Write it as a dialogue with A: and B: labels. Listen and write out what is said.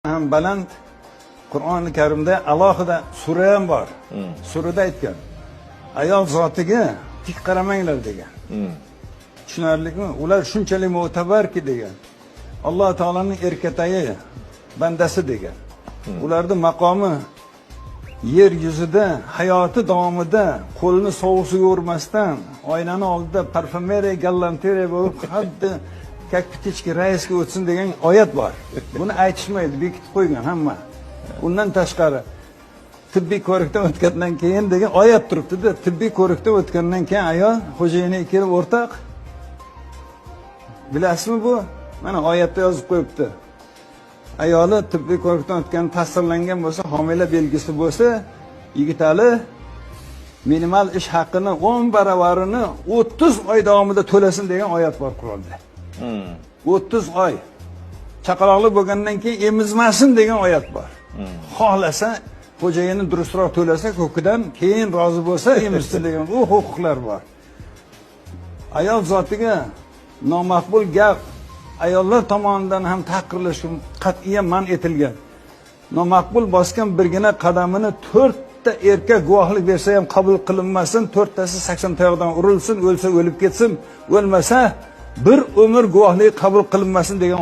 A: Ham baland Qur'oni Karimda alohida sura ham bor. Surada aytgan. Ayol zotiga tik qaramanglar degan. Tushunarlimi? Ular shunchalik mo'tabarki degan. Alloh taoloning erkatayi bandasi degan. Ularning maqomi yer yuzida hayoti davomida qo'lini sovuq suvga urmasdan oynani oldida parfumeriya, galantereya bo'lib, haddi как птички райский o'tsin degan oyat bor. Buni aytishmaydi, bekitib qo'ygan hamma. Undan tashqari tibbiy ko'rikdan o'tgandan keyin degan oyat turibdi-da, tibbiy ko'rikdan o'tgandan keyin ayol xo'jayiniga kelib, "O'rtoq, bilasizmi, bu mana oyatda yozib qo'yibdi. Ayoli tibbiy ko'rikdan o'tgan, tasdiqlangan bo'lsa, homila belgisi bo'lsa, Yigitali minimal ish haqini 10 baravarini 30 oy davomida to'lasin" degan oyat bor Qur'onda. 30 oy. Chaqaloqli bo'lgandan keyin emizmasin degan oyat bor. Xohlasa, xo'jayini durustroq to'lasa ko'kidan, keyin rozi bo'lsa emizsin degan u huquqlar bor. Ayol zotiga nomaqbul gap ayollar tomonidan ham tahqirlash qat'iyan man etilgan. Nomaqbul bosgan birgina qadamini to'rtta erkak guvohlik bersa ham qabul qilinmasin, to'rttasi 80 tayoqdan urilsin, o'lsa o'lib ketsin, o'lmasa bir umr guvohlik qabul qilinmasin degan.